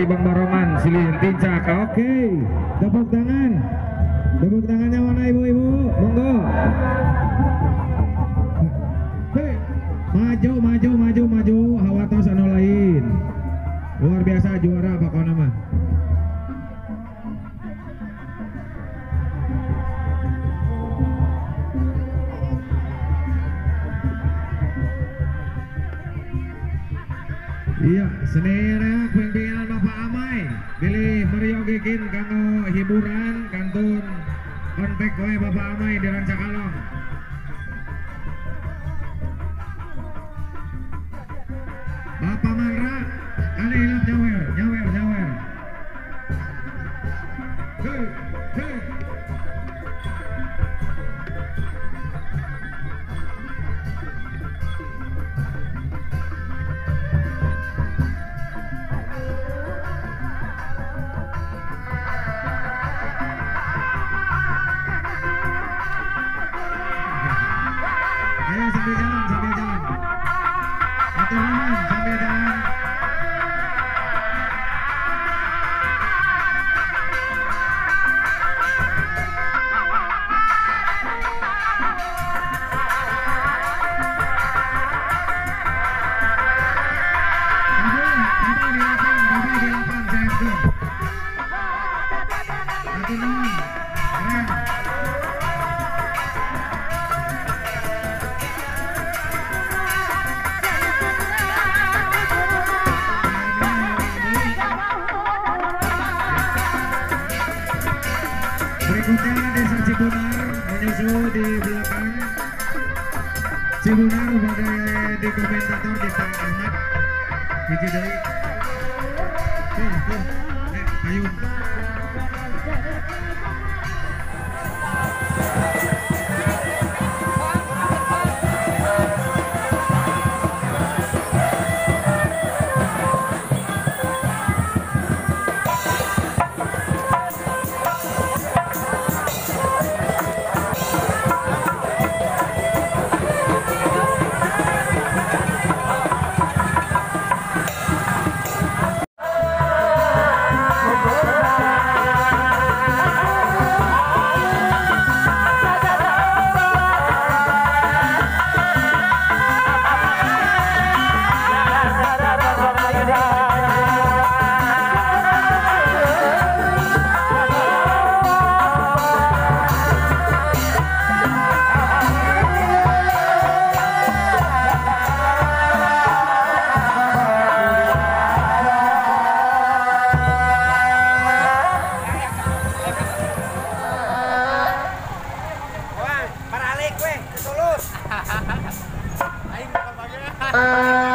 Bekasi Bang Barongan Silih Tincak. Oke, tepuk tangan. Tepuk tangannya mana ibu-ibu? Monggo. Hei, maju maju maju maju, hawatos anu lain. Luar biasa juara pokoknya mah. Iya, seni reak pimpinan Bapak Amai bilih meriogekin kanggo hiburan kantun kontak we Bapak Amai di Rancakalong. Bapak Mandra kali hilap nyawer, nyawer, nyawer. Hei, hei. Ayo sambil jalan, sambil jalan. Atur nuhun, sambil jalan. Kabel, kabel di lapang, sayangkeun. Atur nuhun. Keren. Berikutnya Desa Cibunar menyusul di belakang. Cibunar sebagai di komentator di Pak Ahmad. Hiji deui. Tuh, tuh. Payung. Paralik weh, kesulur. Aing bakal pakai.